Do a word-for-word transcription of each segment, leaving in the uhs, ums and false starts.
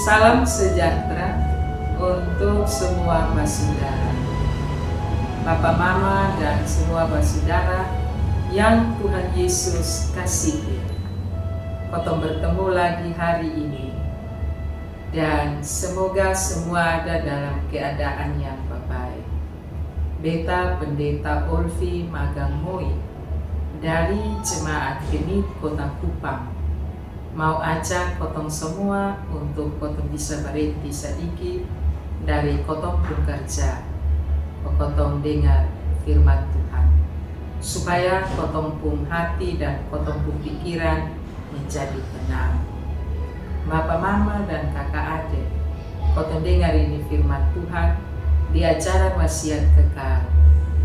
Salam sejahtera untuk semua basudara, bapa mama dan semua basudara yang Tuhan Yesus kasihi. Kotong bertemu lagi hari ini, dan semoga semua ada dalam keadaan yang baik. Beta Pendeta Olfi Magang Moi dari Jemaat Kemit Kota Kupang mau ajak kotong semua untuk kotong bisa berhenti sadiki dari kotong pung kerja, kotong dengar firman Tuhan, supaya kotong pung hati dan kotong pung pikiran menjadi tenang. Bapa mama dan kaka ade, kotong dengar ini firman Tuhan di ajaran wasiat kekal.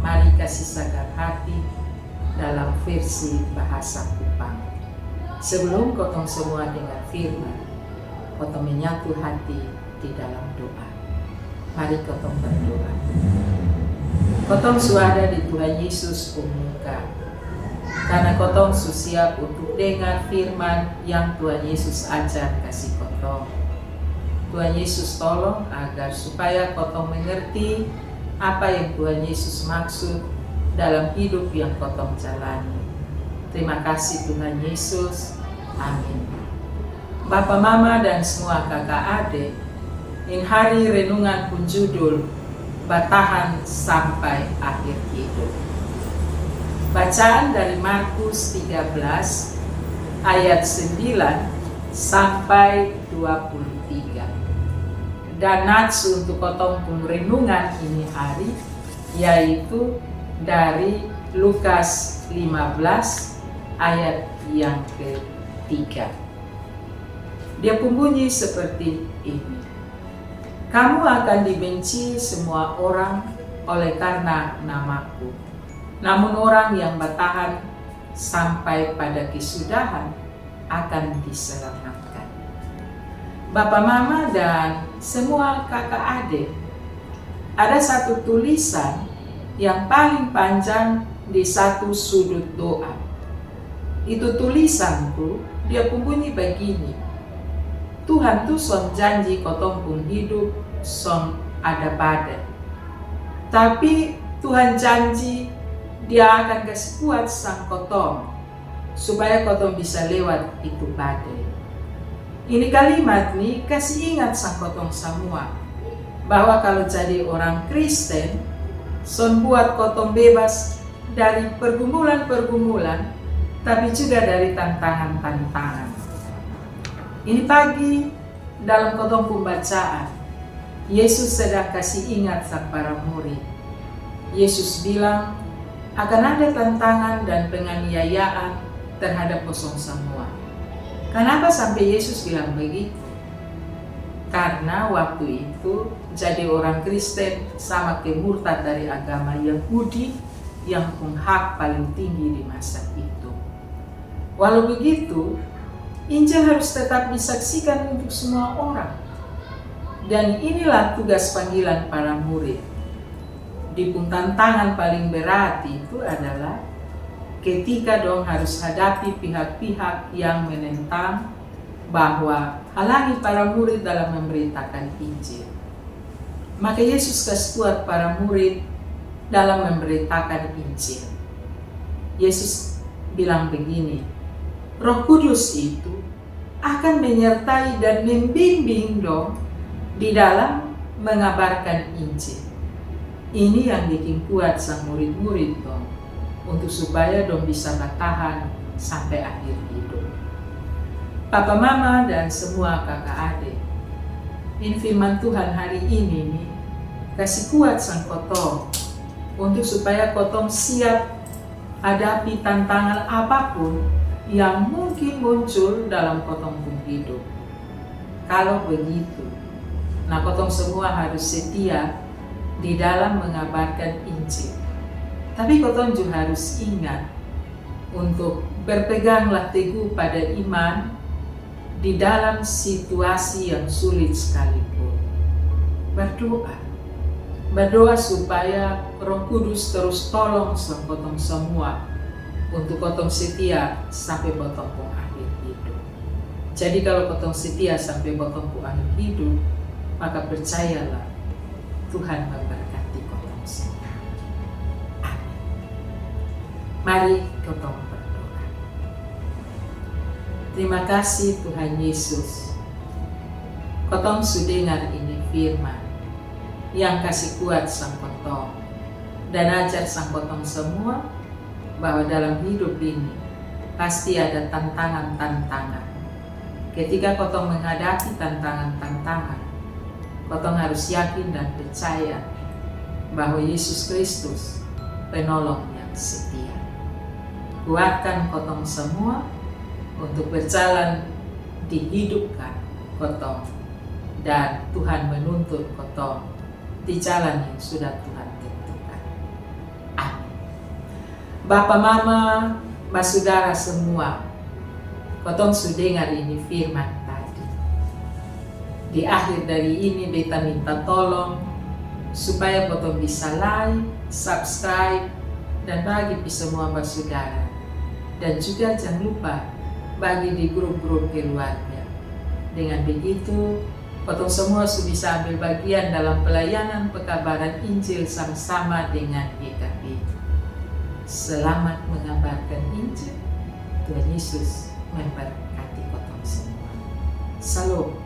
Mari kasi sagar hati dalam versi bahasa Kupang. Sebelum kotong semua dengar firman, kotong menyatu hati di dalam doa. Mari kotong berdoa. Kotong su ada di Tuhan Yesus pung muka, karna kotong su siap untuk dengar firman yang Tuhan Yesus ajar kasi kotong. Tuhan Yesus tolong agar supaya kotong mengerti apa yang Tuhan Yesus maksud dalam hidup yang kotong jalani. Terima kasih Tuhan Yesus. Amin. Bapa mama dan semua kaka ade, ini hari renungan pung judul Batahan Sampai Akhir Hidup. Bacaan dari Markus tiga belas ayat sembilan sampai dua puluh tiga. Dan nats untuk kotong pung renungan ini hari yaitu dari Lukas lima belas ayat yang ketiga. Dia pung bunyi seperti ini: Kamu akan dibenci semua orang oleh karena namaku, namun orang yang bertahan sampai pada kesudahan akan diselamatkan. Bapa mama dan semua kaka ade, ada satu tulisan yang paling panjang di satu sudut doa. Itu tulisan tu dia pung bunyi bagini: Tuhan tu son janji kotong pung hidup son ada badai, tapi Tuhan janji dia akan kasi kuat sang kotong supaya kotong bisa lewat itu badai. Ini kalimat ni kasi ingat sang kotong samua bahwa kalo jadi orang Kristen, son buat kotong bebas dari pergumulan-pergumulan, tapi juga dari tantangan-tantangan. Ini pagi dalam kotong pung bacaan, Yesus sedang kasi ingat sang para murid. Yesus bilang akan ada tantangan dan penganiayaan terhadap kosong samua. Kanapa sampe Yesus bilang begitu? Karna waktu itu jadi orang Kristen sama ke murtad dari agama Yahudi yang pung hak paling tinggi di masa itu. Walau begitu, Injil harus tetap disaksikan untuk semua orang. Dan inilah tugas panggilan para murid. Dia pung tantangan paling berat itu adalah ketika dong harus hadapi pihak-pihak yang menentang bahwa halangi para murid dalam memberitakan Injil. Maka Yesus kasi kuat para murid dalam memberitakan Injil. Yesus bilang begini, Roh Kudus itu akan menyertai dan membimbing dong di dalam mengabarkan Injil. Ini yang bikin kuat sang murid-murid dong untuk supaya dong bisa batahan sampe akhir hidup. Papa mama dan semua kaka ade, ini firman Tuhan hari ini ni kasi kuat sang kotong untuk supaya kotong siap hadapi tantangan apapun yang mungkin muncul dalam kotong pung hidup. Kalo begitu, na kotong semua harus setia di dalam mengabarkan Injil. Tapi kotong ju harus ingat untuk berpeganglah teguh pada iman di dalam situasi yang sulit sekalipun. Berdoa. Berdoa supaya Roh Kudus terus tolong sang kotong semua untuk kotong setia sampe kotong pung akhir hidup. Jadi kalau kotong setia sampe botong pu akhir hidup, maka percayalah, Tuhan memberkati kotong semua. Amin. Mari kotong berdoa. Terima kasih Tuhan Yesus, kotong su dengar ini firman yang kasi kuat sang kotong dan ajar sang kotong semua bahwa dalam hidup ini pasti ada tantangan-tantangan. Ketika kotong menghadapi tantangan-tantangan, kotong harus yakin dan percaya bahwa Yesus Kristus penolong yang setia. Kuatkan kotong semua untuk berjalan dihidupkan kotong, dan Tuhan menuntun kotong di jalan yang sudah Tuhan tentukan. Amin. Bapa, mama, basudara semua, kotong su dengar ini firman tadi. Di akhir dari ini beta minta tolong supaya kotong bisa like, subscribe, dan bagi pi semua basudara. Dan juga jangan lupa bagi di grup-grup keluarga. Dengan begitu, kotong semua su bisa ambil bagian dalam pelayanan pekabaran Injil sama-sama dengan Y K B. Selamat mengabarkan Injil. Tuhan Yesus memberkati kotong semua. Shalom.